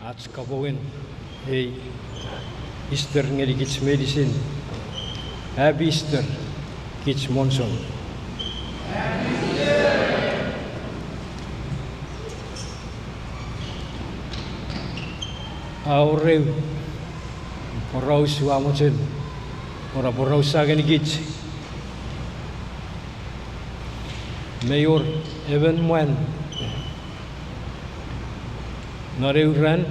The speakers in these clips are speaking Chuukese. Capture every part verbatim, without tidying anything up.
Ach kapong ei Easter ngenikich meinisin. Happy Easter, kich monson. A wor eu poraus ua mochen ua aporausa ngenikich. Mei wor emon mwan non eu ran,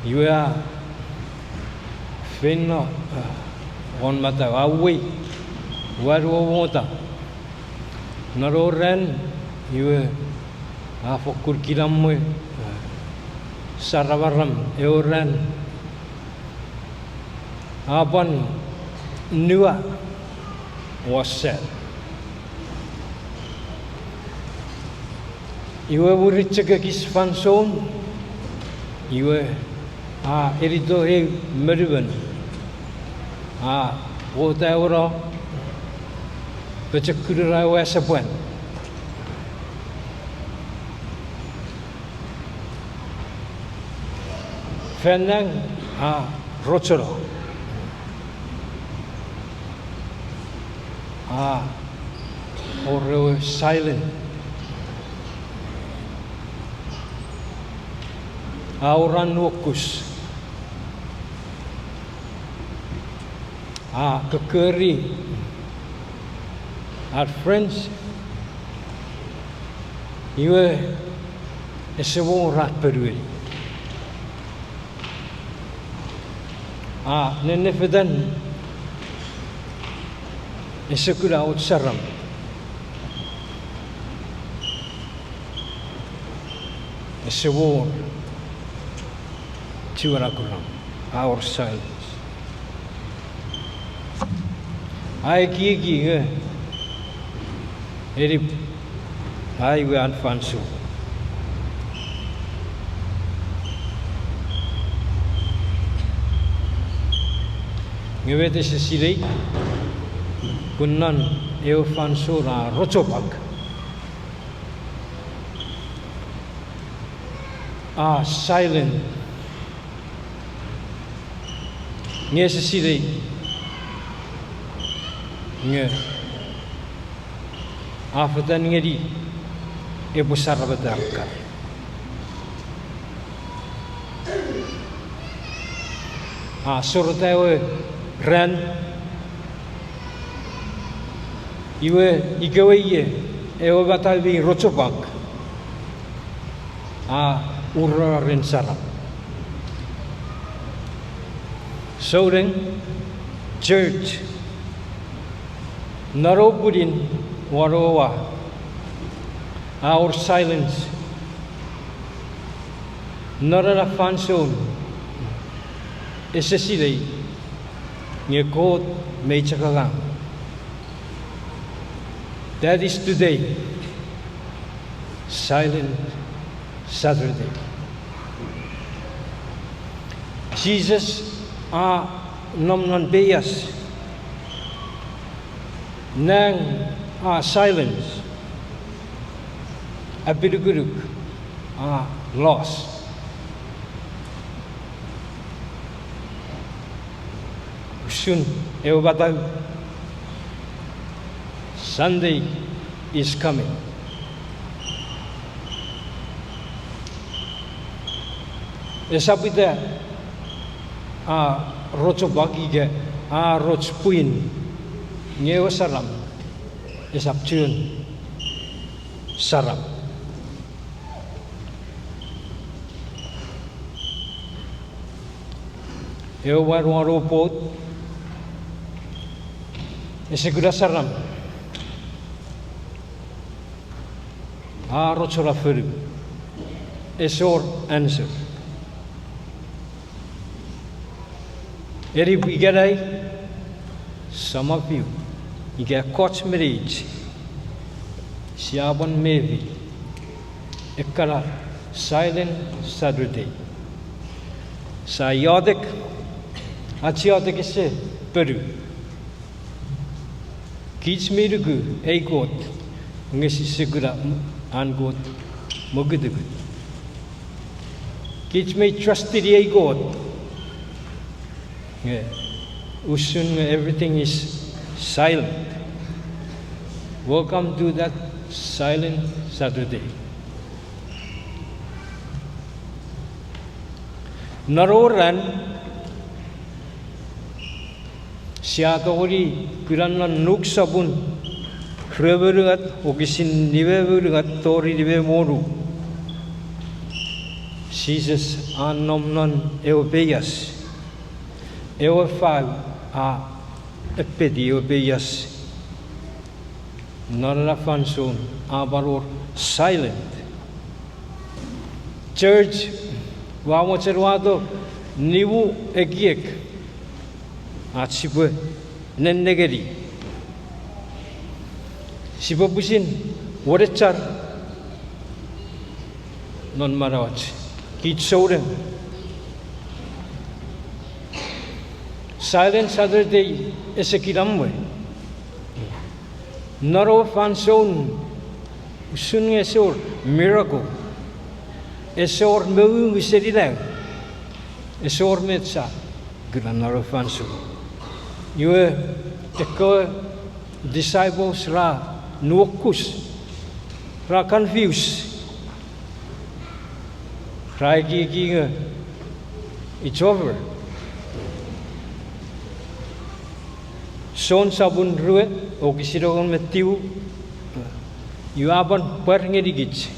iwe a feino won matau, a uwei, ua nuomota. Non eu ran, iwe a fokkun kinamwe, saramaram eu ran, a pwan nua won sat. Iwe mwirin chok ekis fansoun, iwe a enito eu monumon, a wotaweno pochokunen ewe asepwan. Fan nang a rochono. A wor ewe silence. A wor an nuokus. A kokkori ar friends, iwe ese wor ar ponueni. A nennefetan, ese kuna och saram. Ese wor chiwen a kuna, a wor silence. A ekieki nge eni a iwe an fansoun. Nge met ese sinei, pun non ewe fansoun a rochopwak, a silent. Nge ese sinei, nge a fetan ngeni epwe saramata ar kar. A sorota ewe ran, iwe ikewe ie ewe matau mi rochopwak a uroren saram. Souneng, church, non ewe pwinin won ewe wa, a wor silence. Non ena fansoun ese sinei, nge Kot mei chok angang. That is today. Silent Saturday. Jises a nom non peias. Nang a silence. Apinukunuk a loss. Usun ewe matau, Sunday is coming. Esap ita a rochopwak ika a roch pwin, nge ewe saram esap chuen saram. Ewe mwan won ewe boat ese kuna saram. A rochona fonu. Ese wor answer. Eni pwe ikenai, some of you, ika ekkoch me neich, sia pwan mefi ekkana Silent Saturday. Sia iotek, ach iotek ese ponu. Kich mi nuku ei Kot, nge sise kuna an Kot mokutukut. Kich mi trustini ei Kot. Nge usun nge everything is silent. Welcome to that silent Saturday. Non ewe ran, sia tongeni kuna non Luk sopun rue me unungat wokisin nime me unungat tori nime me wonu. Jises a nom non ewe peias. Ewe fau a epeti ewe peias. Non ena fansoun a pwan wor silent. Church, ua mochen wato nimu ekiek ach sipwe nennengeni. Sipwe pwisin wenechar non manauach, kich souneng. Silent Saturday ese kinamwe. Non ewe fansoun, usun nge ese wor miracle, ese wor mongungu seni nang, ese wor met sia kuna non ewe fansoun. Iwe, ekkewe disciples ra nuokus, ra confuse, ra ekieki nge it's over. Jon sopun rue, wokisin engon me tiu, iwe a pwan pwar ngenikich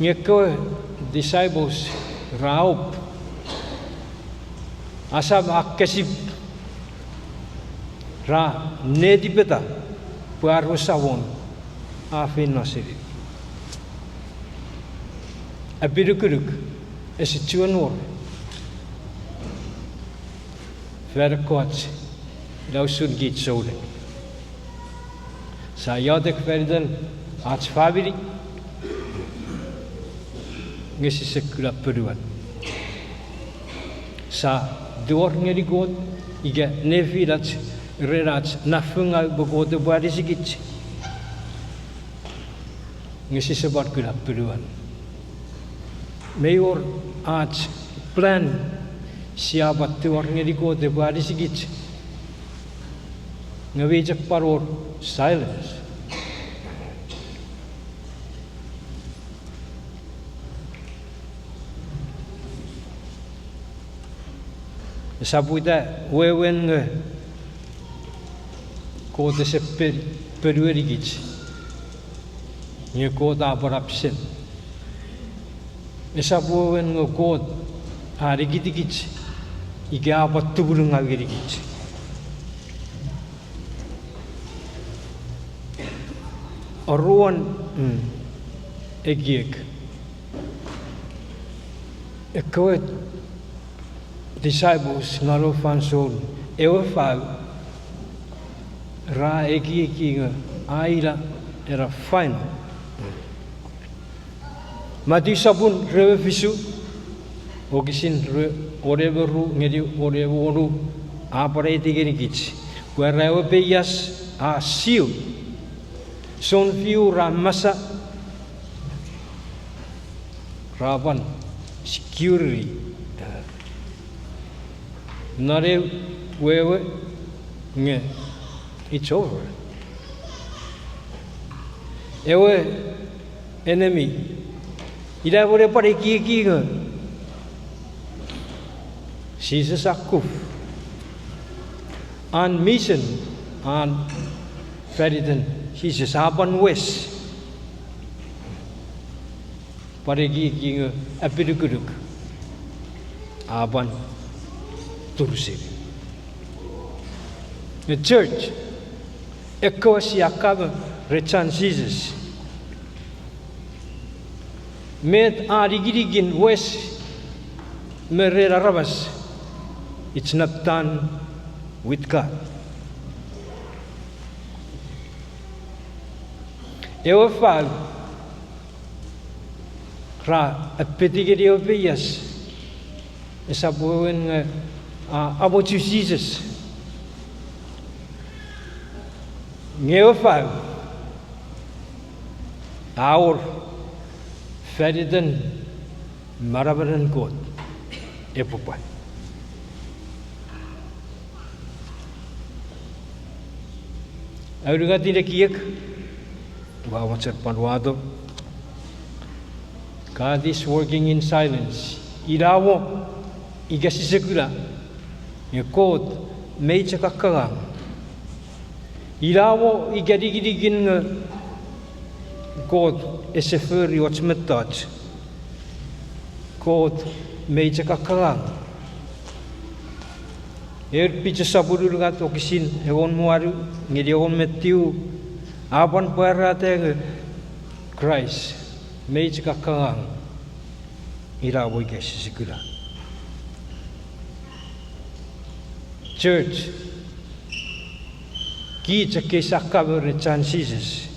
nge ekkewe disciples ra op, asam a kesip, ra netipeta pwe ar we Samon a feino seni. Apinukunuk ese chuen wor fan ekkoch, ina usun kich souneng. Sia iotek fan iten ach famini, nge sise kuna ponuan. Sia tungor ngeni Kot ika nefinach ren ach nafangau pwe Kot epwe anisikich, nge sise pwan kuna ponuan. Mei wor ach plan, sia pwan tungor ngeni Kot epwe anisikich, nge mi chok pwan wor silence. Esap ita wewen nge Kot ese pe-, ponuenikich, nge Kot a pwan absent. Esap wewen nge Kot a nikitikich ika a pwan tumunungau ngenikich. Oruan, mm, ekiek. Ekkewe disciples non ewe fansoun ewe fau ra ekieki nge a ina ena final. Matiu sopun rue me fisu, wokisin rue, wone me ru ngeni wone me wonu, a pwan aiti ngenikich pwe era ewe peias a seal. Sounfiu ra masa, ra pwan security, eh, non ewe wewe nge it's over. Ewe enemy, ina epwe pwan ekieki nge Jises a kuf. An mission, an faniten Jises a pwan wes. Pwan ekieki nge apinukunuk a pwan turuseni. Nge church, ekkewe sia kamo ren chan Jises, met a nikinikin wes me ren aramas, it's not done with God. Ewe fau ra apeti ngeni ewe peias, esap wewen nge a amochu Jises. Nge ewe fau a wor Faniten manamanen Kot epwe pwa. Aunungatin ekiek, ua mochen pwan wato, God is working in silence. Ina mo ika sise kuna, nge Kot mei chok akkangang. Ina mo ika nikinikin nge Kot ese fori och mettoch, Kot mei chok akkangang. Ewe Piter sopun unungat wokisin engon me wanu ngeni engon me tiu, a pwan pwarata nge Kraist mei chok akkangang, ina mo ika sise kuna. Church, kich ekkei sia kamo ren chan Jises.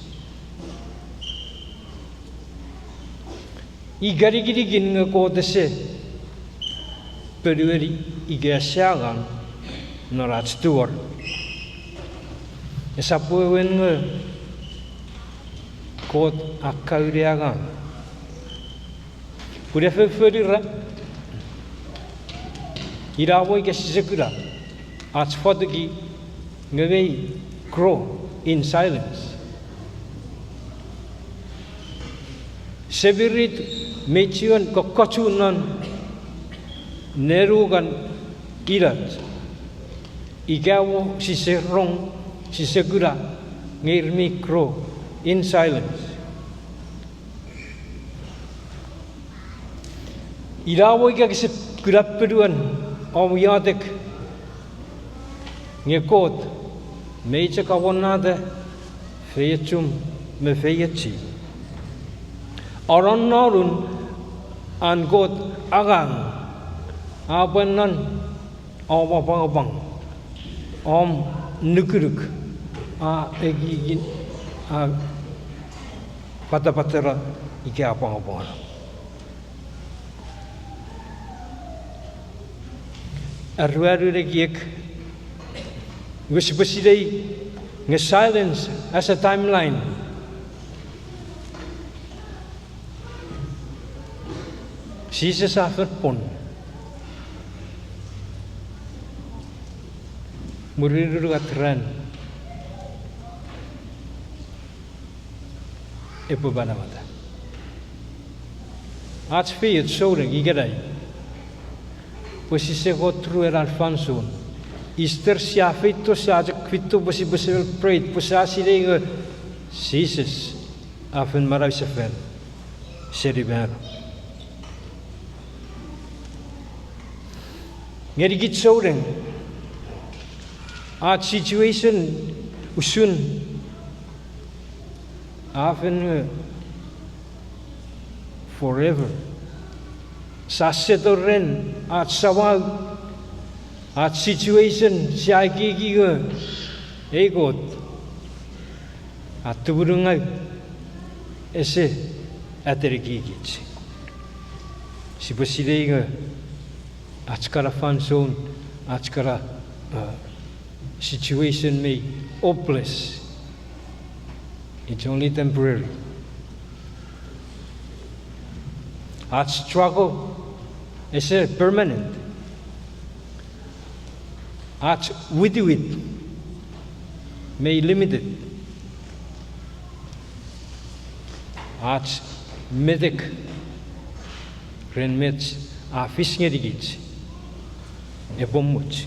Ika nikinikin nge Kot ese ponueni ika ese angang non ach tungor, esap wewen nge Kot a kaune angang. Pun efou fonu ra, ina mo ika sise kuna, ach fotuki nge mei grow in silence. Semirit mei chiwen kokkochu non nenukan inach. Ika mo sise rong, sise kuna, nge ir mi grow in silence. Ina mo ika kese kuna ponuen om iotek, nge Kot mei chok awonata feiochum me feiochi. Anonnonun an Kot angang a pwa non om apwangapwang, om nukunuk, a ekieki, a patapateno ika apwangapwangeno. Aruanun ekiek, iwe sipwe sinei nge silence as a timeline. Jises a fen pwon. Mwirin unungat ran epwe manauata. Ach feioch souneng ikenai pwe sise go through ena fansoun. Easter sia feito, sia chok feito pwe sipwe celebrate pwe sia sinei nge Jises a fen manausefan seni mano. Ngenikich souneng, ach situation usun a fen nge forever. Sia settle ren ach samau, ach situation, sia ekieki nge ei Kot a tumunungau, ese atenikikich. Sipwe sinei nge ach kana fansoun, ach kana, uh, situation mei hopeless. It's only temporary. Ach struggle ese permanent. Ach witiwit mei limited. Ach metek ren met a fis ngenikich epwe much.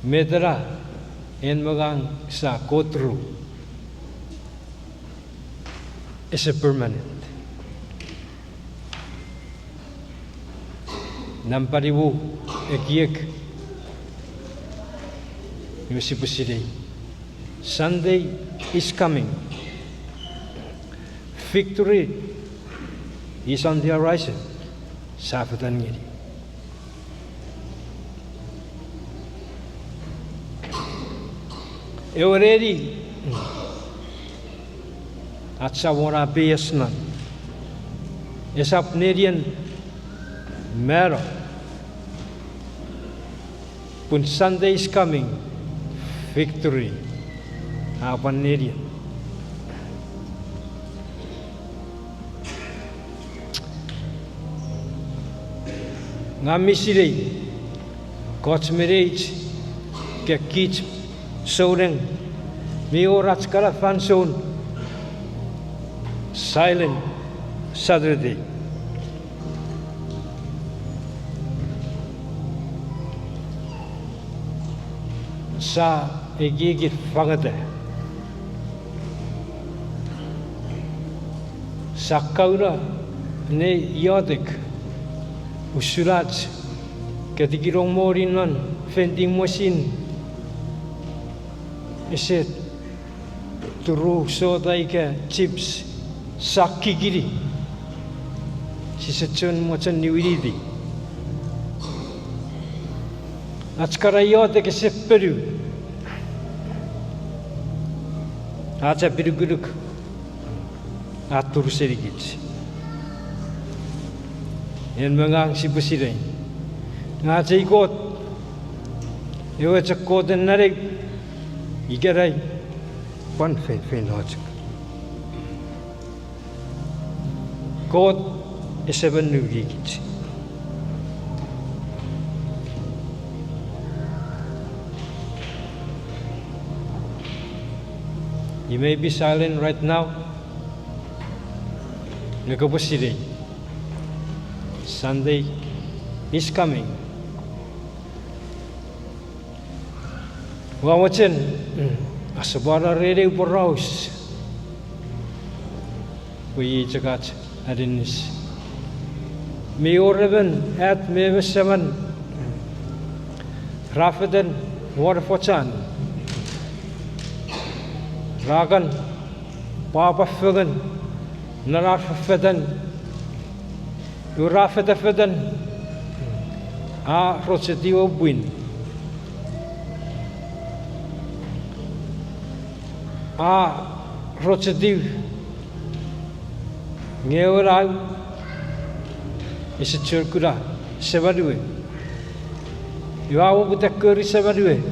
Met ena en me ngang sia go through ese permanent. Nampa nimu ekiek, iwe sipwe sinei, Sunday is coming. Victory is on the horizon. Sia fetan ngeni. Ewe neni ach Samon a peias non, esap nenien mano. Pun Sunday is coming, victory a pwan nenien. Ngang mi sinei, ekkoch me neich, ika kich souneng, mi wor ach kana fansoun silent Saturday. Sia ekieki fangeta. Sia kauna ne iotek usun ach ketikinong moni non vending machine, ese turu soda ika chips, sia kikini. Sise chuen mochen niwiniti. Ach kana iotek ese ponu. Ach apinukunuk a turu senikich. En me ngang sipwe sinei, nge ach ei Kot, ewe chok Kot en nanew, ikenai pwan feinfeino chok. Kot ese ponu ngenikich. You may be silent right now, nge kopwe sinei, Sunday is coming. Ua mochen asopwano ren eu poraus pwe iei chok ach aninis. Mi wor emon at me emon seman ra fetan won fochan, ra kan pwapwa fengen non ar fefetan, iwe ra fetafetan, a rochetiw ewe pwin. A rochetiw nge ewe nau ese chuen kuna seman we. Iwe a poputa kori seman we,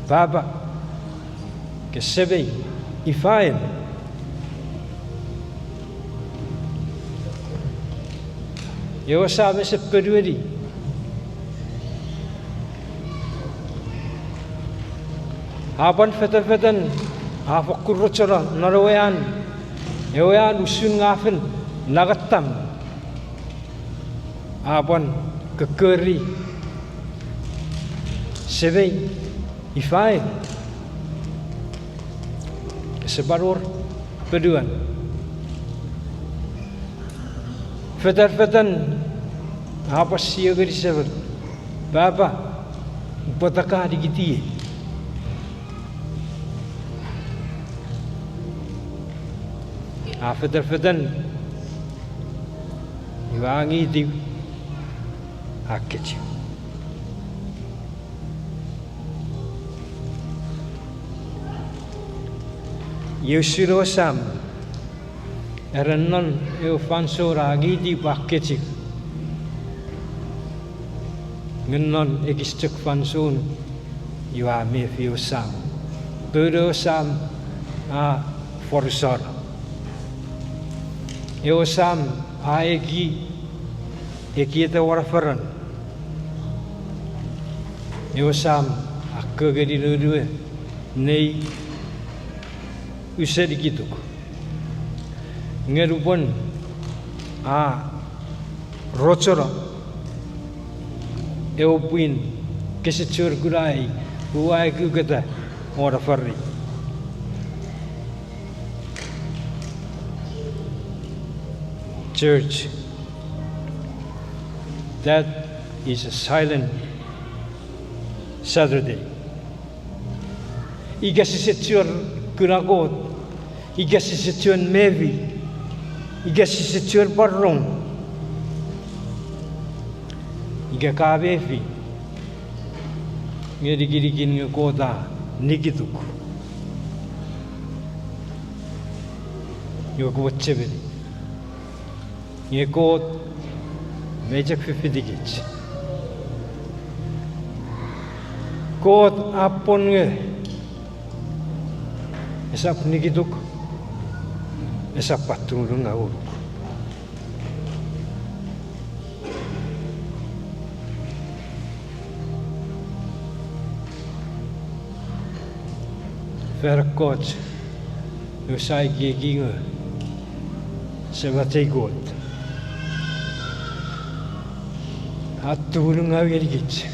Papa, ke semei, ifa en? Ewe sam ese ponueni. A pwan fetafetan, a fokkun rochono non ewe an, ewe an usun nge a fen nangatam. A pwan kokkori, Semei, ifa en? Ese pwan wor ponuan. Fetanfetan, a pwan sio ngeni seman, Papa, upwe tongeni nikitiei. A fetanfetan, iwe a ngitiw, a kechiw. Iei usun ewe sam, ren non ewe fansoun a ngitiw pwe a kechiw. Nge non ekis chok fansoun, iwe a mefi ewe sam. Poun ewe sam a forusono. Ewe sam a eki, ekieta won afaran. Ewe sam a koko ngeni noun we, Nei, use nikituk. Nge nupwen a rochono ewe pwin, kese chuen kuna ei, ua ekiuketa won afarei. Church, that is a silent Saturday. Ika sise chuen kuna Kot, ika sise chuen mefi, ika sise chuen pwan rong, ika ka mefi nge nikinikin nge Kot a nikituk, iwe kopwe chechemeni nge Kot mei chok fifitikich. Kot a pwon nge esap nikituk, esap pwan tumunu ngonuk. Fan ekkoch, sia ekieki nge Semach ei Kot a tumunungaw ngenikich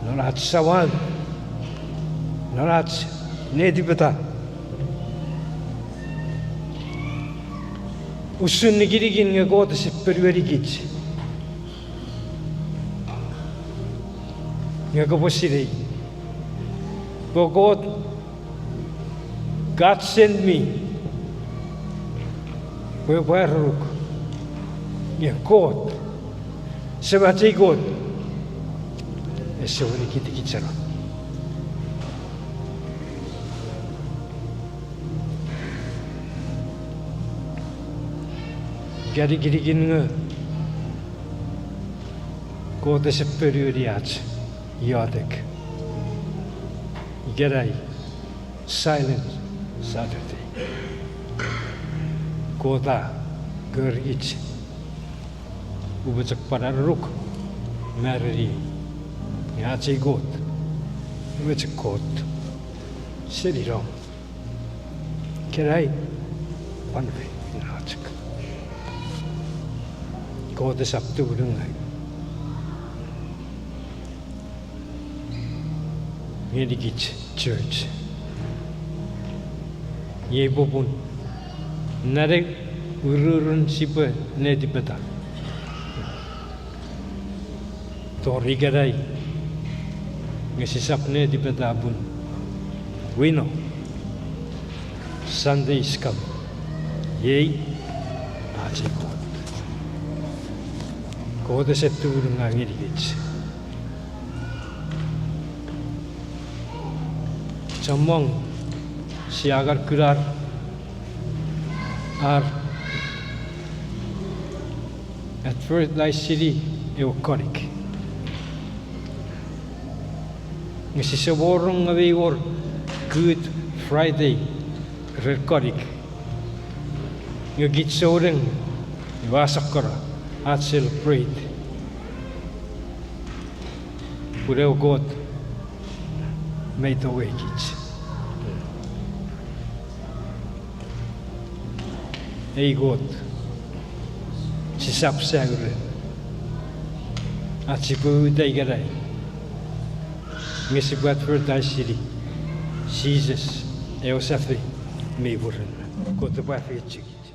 non ach samau, non ach netipeta. Usun nikinikin nge Kot ese ponuenikich, nge kopwe sinei pwe Kot, God sent me pwe epwe aruk, nge Kot, Semach ei Kot, ese wor nikitikicheno. Ika nikinikin nge Kot ese ponueni ach iotek, ikenai Silent Saturday. Kot a korikich, upwe chok pwan aruk me areniei, nge ach ei Kot, ewe chok Kot seni nom. Ikenai pwan me ina chok. Kot esap tumunungaw ngenikich church. Iei popun, non ei ururun sipwe netipeta tori ikenai, nge sisap netipeta pun we know Sunday is coming. Iei ach ei Kot. Kot ese tumunungaw ngenikich. Chommong sia kan kuna ar advertise-ini ewe konik. Nge sise mo rong nge mei wor Good Friday ren konik. Nge kich souneng, iwe a sokkono ach celebrate pun ewe Kot mei tongei kich. Ei Kot sisap saure ach sipwe uta ikenai nge sipwe advertise-ini Jises, ewe safei mi murinno. Kot epwe afeiochukich.